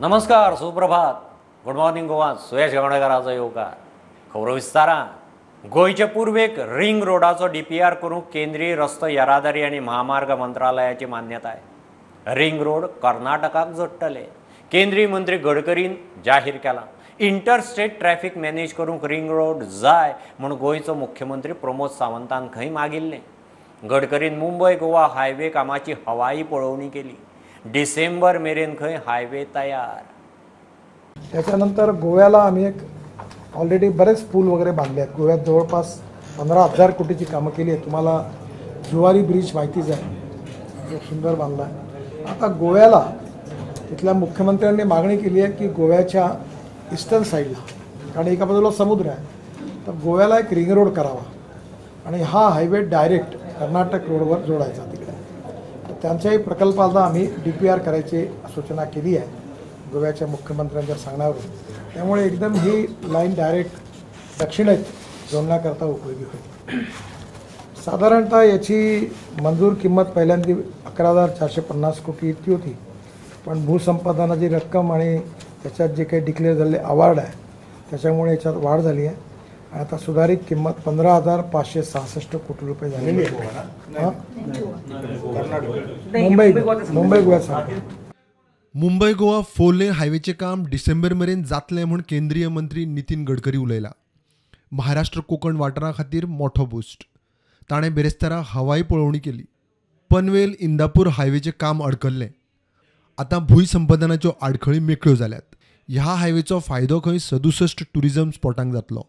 नमस्कार, सुप्रभात, good morning Goa. सुयश गावणेकाराचो येवकार. खबरो विस्तारान. गोंयचे पूर्वेक रिंग रोडाचो डीपीआर करूंक केंद्रीय रस्तो येरादारी आनी महामार्ग मंत्रालयाची मान्यताय. रिंग रोड कर्नाटकाक जोडटले. केंद्रीय मंत्री गडकरीन जाहीर केला. इंटरस्टेट ट्रॅफिक मॅनेज करूंक रिंग रोड जाय म्हूण गोंयचो मुख्यमंत्री प्रमोद सावंतान खंय मागिल्लें. गडकरीन मुंबय गोवा हायवे कामाची हवाई पळोवणी केली. डिसेंबर मेरेन खंय हायवे तयार. त्याच्यानंतर गोव्याला आम्ही एक ऑलरेडी बरेच पूल वगैरे बांधले आहेत. गोव्यात जवळपास 15,000 कोटीची कामं केली आहेत. तुम्हाला जुवारी ब्रिज माहितीच आहे, जो सुंदर बांधला आहे. आता गोव्याला तिथल्या मुख्यमंत्र्यांनी मागणी केली आहे की गोव्याच्या ईस्टर्न साईडला, कारण एका बाजूला समुद्र आहे, तर गोव्याला एक रिंग रोड करावा आणि हा हायवे डायरेक्ट कर्नाटक रोडवर जोडायचा तिकडे. तर त्यांच्याही प्रकल्पाला आम्ही DPR करायची सूचना केली आहे गोव्याच्या मुख्यमंत्र्यांच्या सांगण्यावरून. त्यामुळे एकदम ही लाईन डायरेक्ट दक्षिणेत जोडण्याकरता उपयोगी होईल. साधारणतः याची मंजूर किंमत पहिल्यांदा 11,450 कोटी इतकी होती, पण भूसंपादनाची रक्कम आणि त्याच्यात जे काही डिक्लेअर झालेले अवॉर्ड आहे त्याच्यामुळे याच्यात वाढ झाली आहे आणि आता सुधारित किंमत 15,566 कोटी रुपये झालेली आहे. मुंबई मुंबई गोव्यासाठी मुंबई गोवा 4 लेन हायवेचें काम डिसेंबर मेरेन जातलें म्हूण केंद्रीय मंत्री नितीन गडकरी उलयला. महाराष्ट्र कोकण वाठारा खातीर मोठो बूस्ट. ताणें बिरेस्तारा हवाई पळोवणी केली. पनवेल इंदापूर हायवेचें काम अडकल्लें. आतां भूंय संपादनाच्यो आडखळी मेकळ्यो जाल्यात. ह्या हायवेचो फायदो खंय 67 टुरिझम स्पॉटांक जातलो.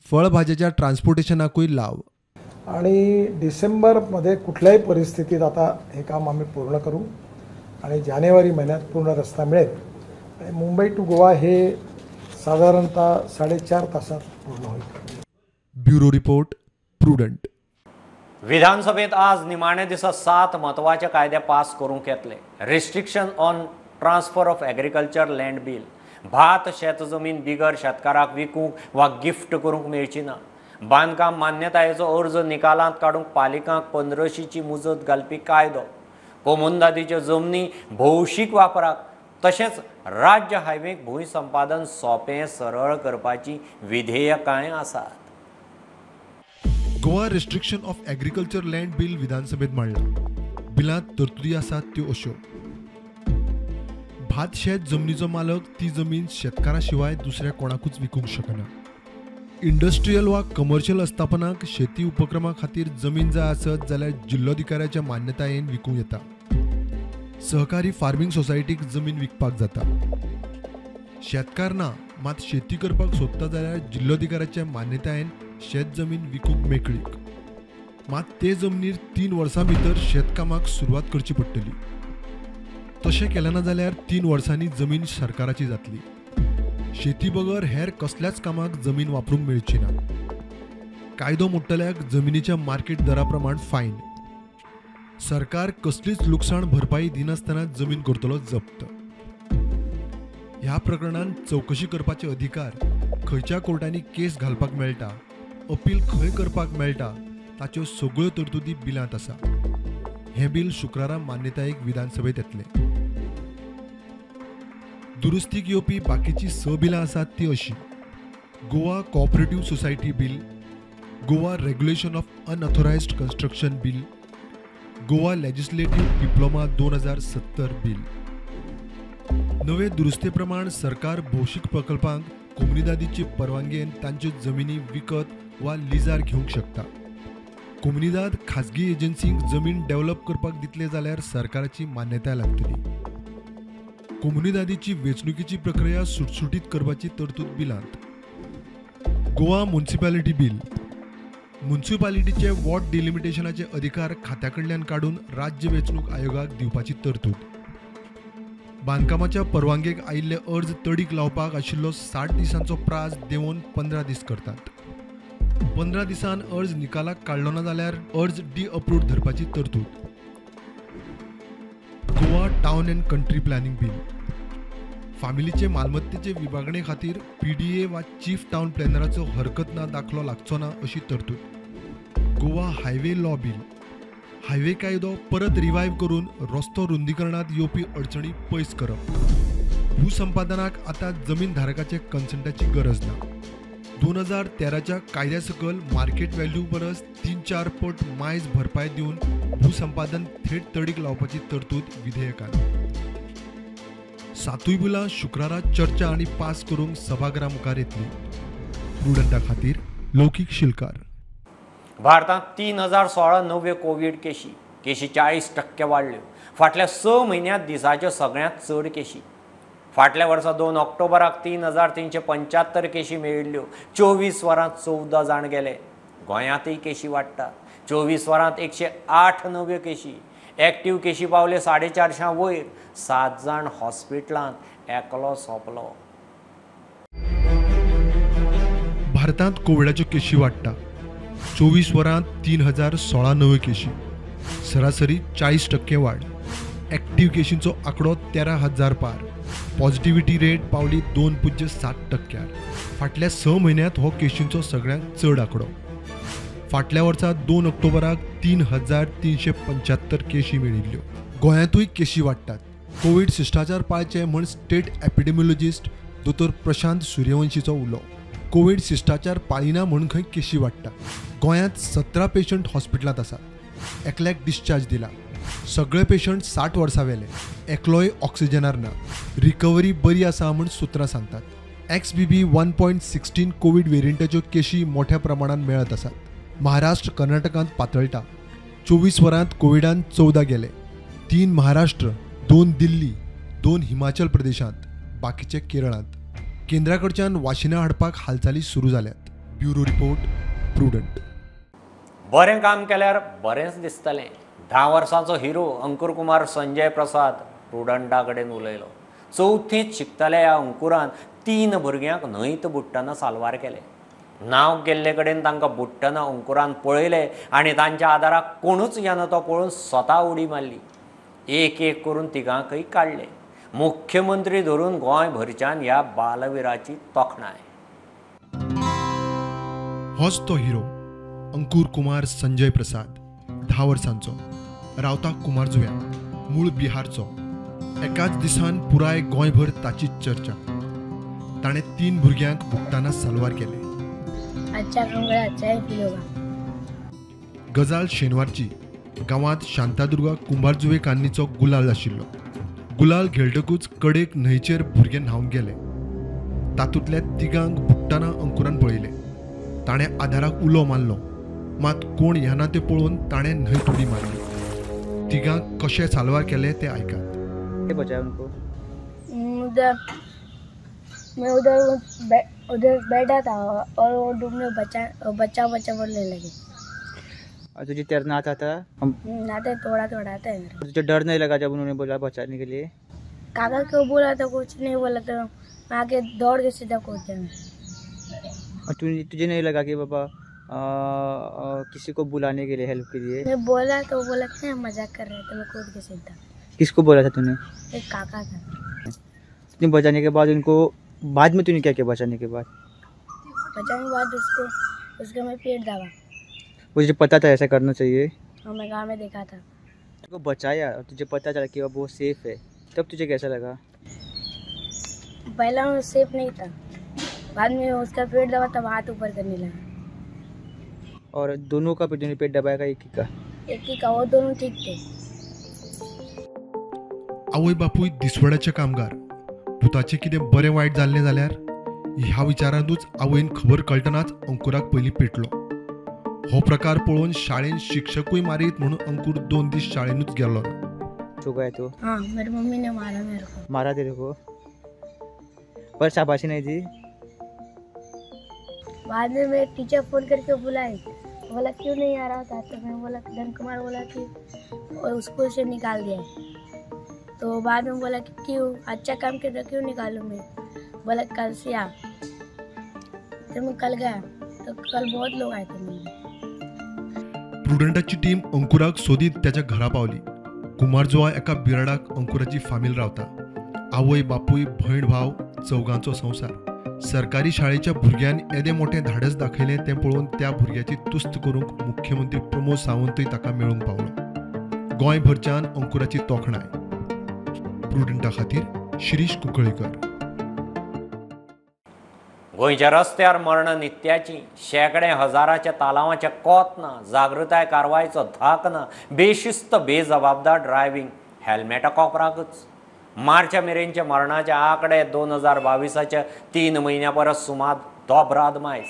फळभाज्याच्या ट्रान्सपोर्टेशनाकूय लाव. आणि डिसेंबरमध्ये कुठल्याही परिस्थितीत आता हे काम आम्ही पूर्ण करू आणि जानेवारी महिन्यात पूर्ण रस्ता मिळेल. आणि मुंबई टू गोवा हे साधारणतः 4.5 तासात पूर्ण होईल. Bureau report, Prudent. विधानसभेत आज निमाणे दिसा 7 म्हत्वाचे कायदे पास करूंक येतले. Restriction on transfer of agriculture land bill, भात शेत जमीन बिगर शेतकाराक विकूंक वा गिफ्ट करूंक मेळची ना. बांदकाम मान्यतायेचो अर्ज निकालांत काडूंक पालिकांक 1500ची मुजत घालपी कायदो, कोमुंदादीच्यो जमनी भौशीक वापराक तशेंच राज्य हायवेक भूंय संपादन सोंपें सरळ करपाची विधेयकांय आसात. Goa restriction of agriculture land bill विधानसभेत मांडला. बिलांत तरतुदी आसात त्यो अश्यो: भात शेत जमनीचो मालक ती जमीन शेतकारा शिवाय दुसऱ्या कोणाकूच विकूंक शकना. इंडस्ट्रियल वा कमर्शियल आस्थापनांक शेती उपक्रमा खातीर जमीन जाय आसत जाल्यार जिल्लोधिकाऱ्याच्या मान्यतायेन विकूंक येता. सहकारी फार्मींग सोसायटीक जमीन विकपाक जाता. शेतकार ना मात शेती करपाक सोदता जाल्यार जिल्लोधिकाऱ्याच्या मान्यतायेन शेत जमीन विकूंक मेकळीक. मात ते जमनीर 3 वर्सां भितर शेतकामाक सुरवात करची पडटली. तशें केलें ना जाल्यार 3 वर्सांनी जमीन सरकाराची जातली. शेती बगर हेर कसल्याच कामाक जमीन वापरूंक मेळची ना. कायदो मोडटल्याक जमिनीच्या मार्केट दरा प्रमाण फायन. सरकार कसलीच लुकसाण भरपाई दिनासतना जमीन करतलो जप्त. ह्या प्रकरणान चवकशी करपाचे अधिकार, खंयच्या कोर्टांनी केस घालपाक मेळटा, अपील खंय करपाक मेळटा, ताच्यो सगळ्यो तरतुदी बिलांत आसा. हें बील शुक्रारा मान्यतायेक विधानसभेत येतलें. दुरुस्तीक येवपी बाकीची 6 बिलां आसात ती अशी: Goa cooperative society bill, Goa regulation of unauthorised construction bill, Goa legislative diploma 2070 bill. नवे दुरुस्ते प्रमाण सरकार भौशीक प्रकल्पांक कोमुनिदादीचे परवानगेन तांच्यो जमिनी विकत वा लिजार घेवंक शकता. कोमुनिदाद खाजगी एजन्सींक जमीन डेव्हलप करपाक दितले जाल्यार सरकाराची मान्यताय लागतली. कोमुनिदादीची वेंचणुकीची प्रक्रिया सुटसुटीत करपाची तरतूद बिलांत. गोवा म्युनिसिपालिटी बील, म्युनिसिपालिटीचे वॉर्ड डिलिमिटेशनाचे अधिकार खात्या कडल्यान काडून राज्य वेंचणूक आयोगाक दिवपाची तरतूद. बांदकामाच्या परवानगेक आयिल्ले अर्ज तडीक लावपाक आशिल्लो 60 दिसांचो प्रास देंवोवन 15 दीस करतात. 15 दिसान अर्ज निकालाक काडलो ना जाल्यार अर्ज डी अप्रूव्ड धरपाची तरतूद. Goa town and country planning bill, फामिलीचे मालमत्तेचे विभागणे खातीर PDA वा चीफ टावन प्लॅनराचो हरकत ना दाखलो लागचो ना अशी तरतूद. Goa highway law bill, highway कायदो परत रिवायव करून रस्तो रुंदीकरणात येवपी अडचणी पयस करप. भूसंपादनाक आतां जमीन धारकाचे कन्संटाची गरज ना. 2013च्या कायद्या सकयल मार्केट व्हॅल्यू परस 3-4 पट मायज भरपाय दिवन भूसंपादन थेट तडीक लावपाची तरतूद विधेयकान. 7 बिलां शुक्रारा चर्चा आनी पास करूंक सभाघरा मुखार येतली. प्रुडंटा खातीर लौकीक शिलकार. भारतांत 3016 नव्यो कोवीड केशी, केशी 40% वाडल्यो. फाटल्या 6 म्हयन्यांत दिसाच्यो सगळ्यांत चड केशी. फाटल्या वर्सा 2 ऑक्टोबराक 3375 केशी मेळिल्ल्यो. 24 वरांत 14 जाण गेले. गोंयांतय केशी वाडटात. 24 वरांत 108 नव्यो केशी. एक्टीव केशी पावले 450 वयर. 7 जाण हॉस्पिटलांत, एकलो सोंपलो. भारतांत कोविडाच्यो केशी वाडटा. 24 वरांत 3016 नव्यो केशी, सरासरी 40% वाड. एक्टीव केशींचो आंकडो 13,000 पार. पॉझिटिव्हिटी रेट पावली 2.7%. फाटल्या 6 म्हयन्यांत हो केशींचो सगळ्यांत चड आंकडो. फाटल्या वर्सा 2 ऑक्टोबराक 3375 केशी मेळिल्ल्यो. गोंयांतूय केशी वाडटात. कोवीड शिश्टाचार पाळचे म्हूण स्टेट एपिडेमिओलॉजिस्ट दोतोर प्रशांत सूर्यवंशीचो उलो. कोवीड शिश्टाचार पाळिना म्हूण खंय केशी वाडटा. गोंयांत 17 पेशंट हॉस्पिटलांत आसात. एकल्याक डिस्चार्ज दिला. सगळे पेशंट 60 वर्सां वेले. एकलोय ऑक्सिजनार ना. रिकव्हरी बरी आसा म्हूण सुत्रां सांगतात. XBB 1.16 Covid वेरियंटाच्यो केशी मोठ्या प्रमाणान मेळत आसात. महाराष्ट्र कर्नाटकांत पातळटा. 24 वरांत कोविडान 14 गेले. 3 महाराष्ट्र, 2 दिल्ली, 2 हिमाचल प्रदेशांत, बाकीचे केरळांत. केंद्रा कडच्यान वाशिनां हाडपाक हालचाली सुरू जाल्यात. Bureau report, Prudent. बरें काम केल्यार बरेंच दिसतलें. 10 वर्सांचो हिरो अंकुर कुमार संजय प्रसाद प्रुडंटा कडेन उलयलो. चवथींत शिकतल्या ह्या अंकुरान 3 भुरग्यांक न्हंयत बुडटना साल्वार केले. नाव गेल्ले कडेन तांकां बुडटना अंकुरान पळयले आनी तांच्या आदाराक कोणूच येना तो पळोवन स्वता उडी मारली. एक एक करून तिगांकय काडले. मुख्यमंत्री धरून गोंय भरच्यान ह्या बालवीराची तोखणाय. होच तो हिरो अंकुर कुमार संजय प्रसाद, 10 वर्सांचो, रावता कुमारजुव्या, मूळ बिहारचो. एकाच दिसान पुराय गोंयभर ताची चर्चा. ताणें 3 भुरग्यांक बुडटना साल्वार केले. अच्छा काम करा, अच्छा ही फील होगा. गजाल शेनवारची. गांवांत शांतादुर्गा कुंभारजुवे कान्नीचो गुलाल आशिल्लो. गुलाल घेळटकूच कडेक न्हंयचेर भुरगे न्हावंक गेले. तातूंतल्या तिगांक बुडटना अंकुरान पळयले. ताणें आदाराक उलो मारलो, मात कोण येना तें पळोवन ताणें न्हंयत उडी मारली. तिगांक कशें साल्वार केलें तें आयकात. उधर मैं उधर उधर बैठा था और वो डूबने बच्चा बच्चा बच्चा बोलने लगे. और तुझे तैरना आता था? आता थोड़ा थोड़ा आता है मेरे को. तुझे डर नहीं लगा जब उन्होंने बोला बचाने के लिए? काका क्यों बोला था, कुछ नहीं बोला था, मैं आके दौड़ के सीधा कूद गया. और तुझे नहीं लगा कि बाबा किसी को बुलाने के लिए, हेल्प के लिए? मैं बोला तो बोला कि मजाक कर रहे थे, मैं कूद के सीधा. किसको बोला था तूने? एक काका था. तूने बचाने के बाद उनको, बाद में तूने क्या किया बचाने के बाद? बचाने के बाद उसको उसके मैं पेट दबा. मुझे पता था ऐसा करना चाहिए. हाँ, मैं गाँव में देखा था. तुझको बचाया और तुझे पता चला कि अब वो सेफ है, तब तुझे कैसा लगा? पहला वो सेफ नहीं था, बाद में उसका पेट दबा तब हाथ ऊपर करने लगा. और दोनों का दोनों पेट दबाया का एक ही का? एक ही का, वो दोनों ठीक थे. आवय बापूय दिसवड्याचे कामगार. पुताचें कितें बरें वायट जाल्लें जाल्यार ह्या विचारांतूच आवयन खबर कळटनाच अंकुराक पयलीं पेटलो. हो प्रकार पळोवन शाळेन शिक्षकूय मारीत म्हणून अंकुर 2 दीस शाळेनूच गेलो ना. चुका है तो? हाँ, मेरी मम्मी ने मारा मेरे को. मारा तेरे को? पर शाबाशी नहीं दी? बाद में मेरे टीचर फोन करके बुलाई, बोला क्यों नहीं आ रहा था, तो मैं बोला धन कुमार बोला कि स्कूल से निकाल दिया. तो बाद में बोला कि क्यों, अच्छा काम किया तो क्यों निकालूँ मैं? बोला कल से आ. तो मैं कल गया तो कल बहुत लोग आए थे मिलने. प्रुडंटाची टीम अंकुराक सोदीत त्याच्या घरा पावली. कुमारजुवा एका बिराडाक अंकुराची फामील रावता. आवय बापूय भयण भाव चौगांचो संवसार. सरकारी शाळेच्या भुरग्यान येदें मोठें धाडस दाखयलें तें पळोवन त्या भुरग्याची तुस्त करूंक मुख्यमंत्री प्रमोद सावंतूय ताका मेळूंक पावलो. गोंयभरच्यान अंकुराची तोखणाय. प्रुडंटा खातीर शिरीष कुंकळीकर. गोंयच्या रस्त्यार मरण नित्याची, शेंकडे हजाराच्या तालावांचें कोत ना, जागृताय कारवायचो धाक ना, बेशिस्त बेजबाबदार ड्रायव्हिंग, हेल्मेटां कोपराकच. मार्चा मेरेनचे मरणाचे आंकडे 2022 3 म्हयन्या परस सुमार दोबराद मायज,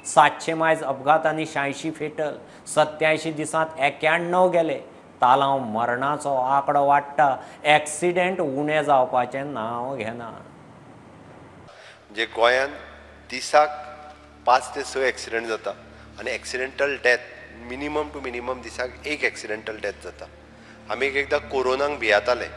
700 मायज अपघात आनी 86 फेटल, 87 दिसांत 91 गेले. तालांव मरणाचो आंकडो वाडटा, एक्सिडेंट उणें जावपाचें नांव घेना. म्हणजे गोंयांत दिसाक 5 ते 6 एक्सिडेंट जाता आनी accidental death minimum to minimum दिसाक 1 एक्सिडेंटल डेथ जाता. आमी एक एकदां कोरोनाक भियेताले,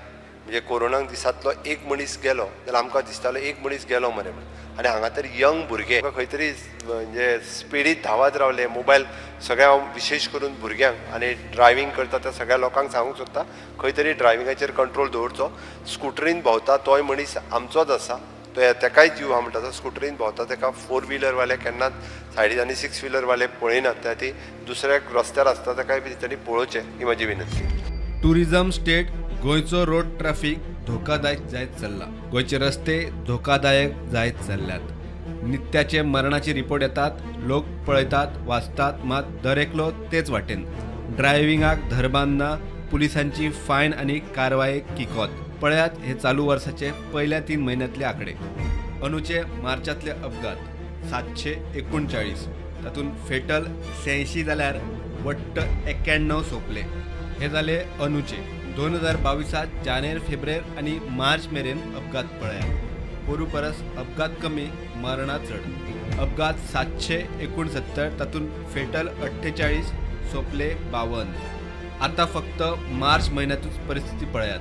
म्हणजे कोरोनाक दिसांतलो 1 मनीस गेलो जाल्यार आमकां दिसतालो 1 मनीस गेलो मरे म्हणून. आनी हांगा तर यंग भुरगे खंय तरी म्हणजे स्पिडीत धांवत रावले, मोबायल सगळ्या विशेश करून भुरग्यांक आनी ड्रायव्हींग करता त्या सगळ्या लोकांक सांगूंक सोदता खंय तरी ड्रायव्हिंगाचेर कंट्रोल दवरचो. स्कुटरीन भोंवता तोय मनीस आमचोच आसा, तो तेकाय जीव आहा म्हणटा. स्कुटरीन भोंवता तेका 4 व्हिलरवाले केन्नाच सायडीन आनी 6 व्हिलरवाले पळयनात, त्या ती दुसऱ्या रस्त्यार आसता तेकाय बी तांणी पळोवचें, ही म्हजी विनंती. टुरिझम स्टेट गोंयचो रोड ट्रॅफिक धोकादायक जायत चल्ला. गोंयचे रस्ते धोकादायक जायत चल्ल्यात. नित्याचे मरणाचे रिपोर्ट येतात, लोक पळयतात, वाचतात, मात दर एकलो तेच वाटेन. ड्रायव्हिंगाक धरबान ना, पुलिसांची फायन आनी कारवायेक किकोत. पळयात हे चालू वर्साचे पयल्या 3 म्हयन्यांतले आंकडे. अंदूचे मार्चांतले अपघात 739, तातूंत फेटल 86 जाल्यार वट्ट 91 सोंपले. हे जाले अंदूचे. 2022 जानेर, फेब्रेर आनी मार्च मेरेन अपघात पळयात. पोरू परस अपघात कमी, मरणां चड. अपघात 769, तातूंत फेटल 48, सोंपले 52. आतां फक्त मार्च म्हयन्यांतूच परिस्थिती पळयात.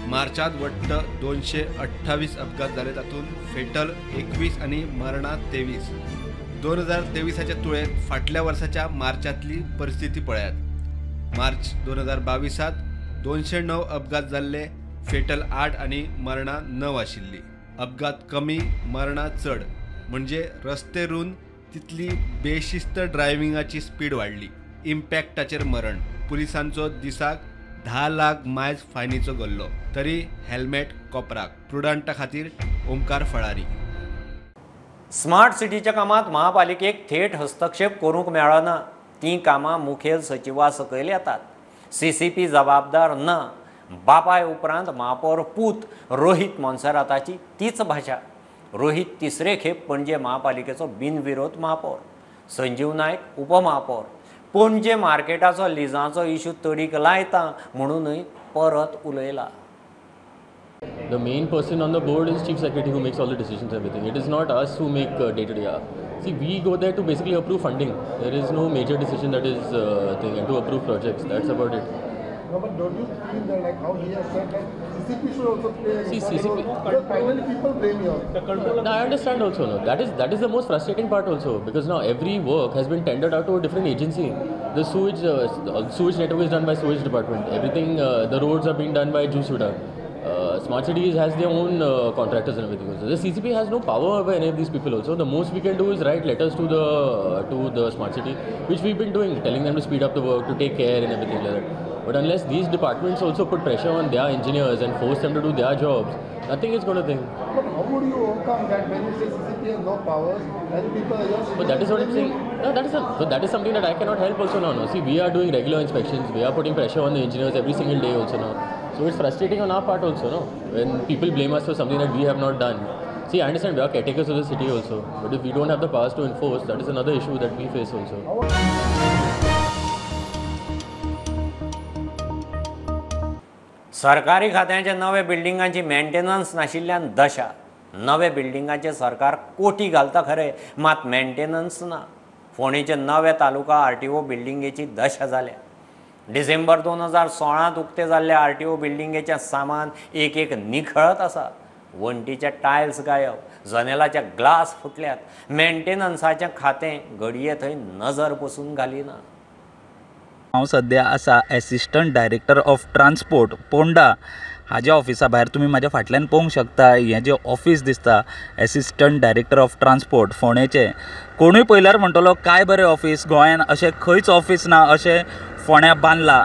मार्चात वट्ट 228 अपघात जाले, तातूंत फेटल 21 आनी मरणां 23. 2023 तुळेंत फाटल्या वर्साच्या मार्चांतली परिस्थिती पळयात. मार्च 2022 209 अपघात जाल्ले, फेटल 8 आनी मरणां 9 आशिल्ली. अपघात कमी, मरणां चड, म्हणजे रस्ते रुंद तितली बेशिस्त ड्रायव्हिंगाची स्पीड वाडली. इम्पॅक्टाचेर मरण. पुलिसांचो दिसाक 10 लाख मायज फायनीचो गल्लो, तरी हेल्मेट कोपराक. प्रुडंटा खातीर ओमकार फळारी. स्मार्ट सिटीच्या कामात महापालिकेक थेट हस्तक्षेप करूंक मेळना, तीं कामां मुखेल सचिवा सकयल येतात. CCP जबाबदार ना. बापाय उपरांत महापौर पूत रोहित मोन्सेराताची तीच भाशा. रोहित तिसरे खेप पणजे महापालिकेचो बिनविरोध महापौर, संजीव नायक उपमहापौर. पणजे मार्केटाचो लिजांचो इशू तडीक लायता म्हणूनय परत उलयला. The main person on the board is Chief Secretary who makes all the decisions, everything. It is not us who make day-to-day. See, we go there to basically approve funding. There is no major decision that is thing, and to approve projects. That's about it. No, but don't you feel that, like how he has said that CCP should also play? See, CCP. Because finally people blame you. No, I understand also. No, that is the most frustrating part also, because now every work has been tendered out to a different agency. The sewage network is done by sewage department. Everything, the roads are being done by Jusuda. Smart Cities has their own contractors and everything also. The CCP has no power over any of these people also. The most we can do is write letters to the Smart City, which we've been doing, telling them to speed up the work, to take care and everything like that. But unless these departments also put pressure on their engineers and force them to do their jobs, nothing is going to think. But how would you overcome that when you say CCP has no powers and people are just... But that is what I'm saying. No, that is something that I cannot help also now. No. See, we are doing regular inspections. We are putting pressure on the engineers every single day also now. So it's frustrating on our part also, no? When people blame us for something that we have not done. See, I understand we are caretakers of the city also, but if we don't have the powers to enforce, that is another issue that we face also. सरकारी खात्यांच्या नव्या बिल्डिंगांची maintenance नाशिल्ल्यान दशा. नव्या बिल्डिंगांचे सरकार कोटी घालता खरें, मात मेंटेनन्स ना. फोंडेचे नवे तालुका RTO बिल्डिंगेची दशा जाल्या. डिसेंबर 2016 उक्ते जाल्ले RTO बिल्डिंगेचें सामान एक एक निखळत आसा. वण्टीचे टायल्स गायब, जनेलाचे ग्लास फुटल्यात. मेंटेनन्साचें खातें घडये थंय नजर पसून घालिना. हांव सद्या आसा assistant director of transport Ponda हाज्या ऑफिसा भायर. तुमी म्हाज्या फाटल्यान पळोवंक शकता हें जें ऑफिस दिसता एसिस्टंट डायरेक्टर ऑफ ट्रान्सपोर्ट फोंडेचें. कोणूय पळयल्यार म्हणटलो काय बरें ऑफिस, गोंयान अशें खंयच ऑफिस ना अशें फोंड्या बांदलां.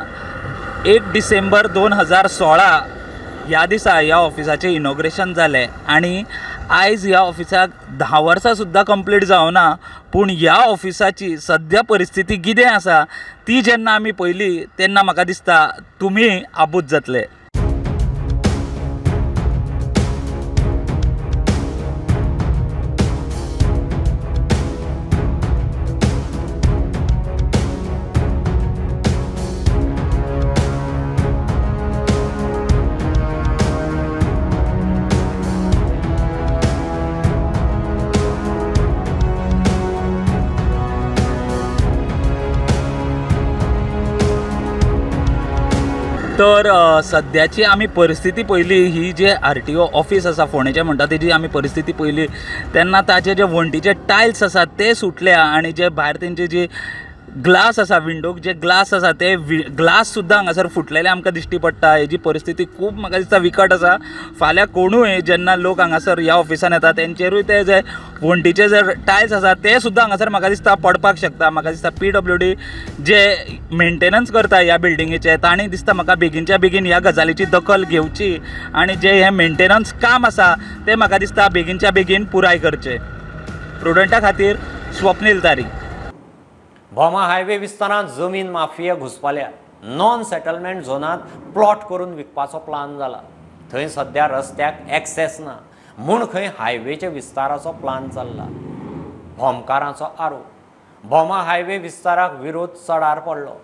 1 डिसेंबर 2016 ह्या दिसा ह्या ऑफिसाचें इनॉग्रेशन जालें आनी आयज ह्या ऑफिसाक 10 वर्सां सुद्दां कंप्लीट जावना, पूण ह्या ऑफिसाची सद्या परिस्थिती कितें आसा ती जेन्ना आमी पळयली तेन्ना म्हाका दिसता तुमी आबूज जातले। तर सद्याची आमी परिस्थिती पळयली, ही जे RTO office आसा फोंडेचें म्हणटा तेजी आमी परिस्थिती पळयली तेन्ना ताचे जे वण्टीचे टायल्स आसात ते सुटल्या आनी जे भायर तेंचे जे ग्लास आसा, विंडोक जे ग्लास आसा ते ग्लास सुद्दां हांगासर फुटलेले आमकां दिश्टी पडटा। हेजी परिस्थिती खूब म्हाका दिसता विकट आसा। फाल्यां कोणूय जेन्ना लोक हांगासर ह्या ऑफिसान येता तेंचेरूय ते जे वण्टीचे जे टायल्स आसा ते सुद्दां हांगासर म्हाका दिसता पडपाक शकता। म्हाका दिसता PWD जे मेंटेनन्स करता ह्या बिल्डिंगेचे तांणी दिसता म्हाका बेगीनच्या बेगीन ह्या गजालीची दखल घेवची आनी जे हें मेंटेनन्स काम आसा तें म्हाका दिसता बेगीनच्या बेगीन पुराय करचें। प्रुडंटा खातीर स्वप्नील तारी। भोमा हायवे विस्तारांत जमीन माफिया घुसपाल्या। नॉन सेटलमेंट झोनांत प्लॉट करून विकपाचो प्लान जाला। थंय सद्या रस्त्याक एक्सेस ना म्हूण खंय हायवेच्या विस्ताराचो प्लान चल्ला। भोमकारांचो आरोप। भोमा हायवे विस्ताराक विरोध चडार पडलो।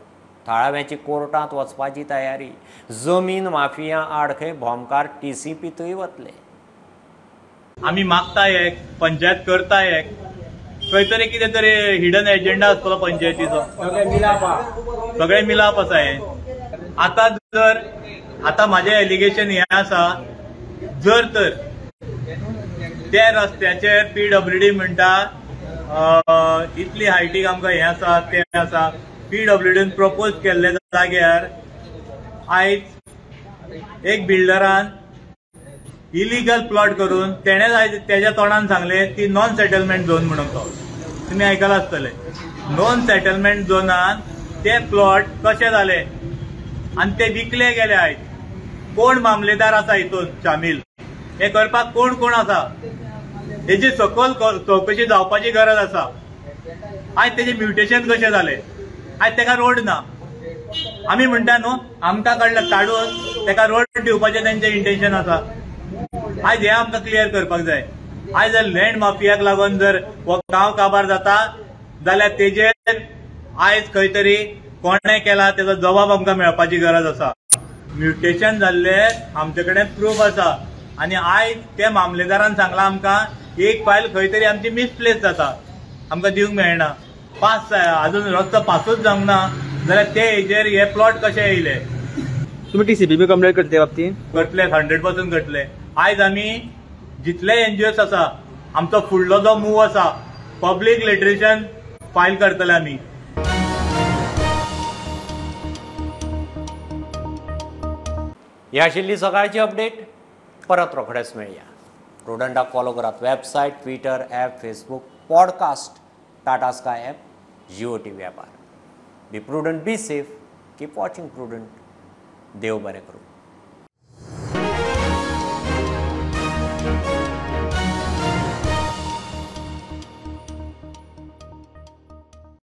थळाव्यांची कोर्टांत वचपाची तयारी। जमीन माफिया आड खंय भोमकार TCPतूय वतले। आमी मागता एक पंचायत करता एक, खंय तरी कितें तरी हिडन एजेंडा आसतलो पंचायतीचो, सगळे मिलाप आसा हे। आतां जर आतां म्हाजें एलिगेशन हें आसा, जर तर त्या रस्त्याचेर PWD म्हणटा इतली हायटीक आमकां हें आसा तें आसा, PWDन प्रपोज केल्ले जाग्यार आयज एक बिल्डरान इलिगल प्लॉट करून तेणेच आयज तेज्या तोंडान सांगलें ती नॉन सेटलमेंट झोन म्हणून। तो तुमी आयकलां आसतलें, नॉन सेटलमेंट झोनान ते प्लॉट कशे जाले आनी ते विकले गेले। आयज कोण मामलेदार आसा हितून शामील, हे करपाक कोण कोण आसा हेजी सकल चवकशी जावपाची गरज आसा। आयज तेजें म्युटेशन कशें जालें, आयज तेका रोड ना। आमी म्हणटा न्हू आमकां कडल्यान काडून तेका रोड दिवपाचें तेंचें इंटेन्शन आसा। आयज हें आमकां क्लियर करपाक जाय। आयज जर लँड माफियाक लागून जर हो गांव काबार जाता जाल्यार तेजेर आयज खंय तरी कोणें केला तेजो जबाब आमकां मेळपाची गरज आसा। म्युटेशन जाल्लें आमचे कडेन प्रूफ आसा आनी आयज त्या मामलेदारान सांगलां आमकां एक फायल खंय तरी आमची मिसप्लेस जाता, आमकां दिवंक मेळना। पास अजून रस्तो पासूच जावंक ना जाल्यार ते हेजेर हे प्लॉट कशे येयले। तुमी TCP बी कंप्लेंट करतले बाबतींत? करतले, 100% करतले। आयज आमी जितले NGOs आसा आमचो फुडलो जो मूव आसा पब्लीक लिटरेशन फायल करतले आमी। ही आशिल्ली सकाळची अपडेट। परत रोखडेच मेळया। प्रुडंटाक फॉलो करात website, Twitter app, Facebook, podcast, Tata Sky app, Jio TV ॲपार। Be prudent, be safe, keep watching Prudent. देव बरें करूं।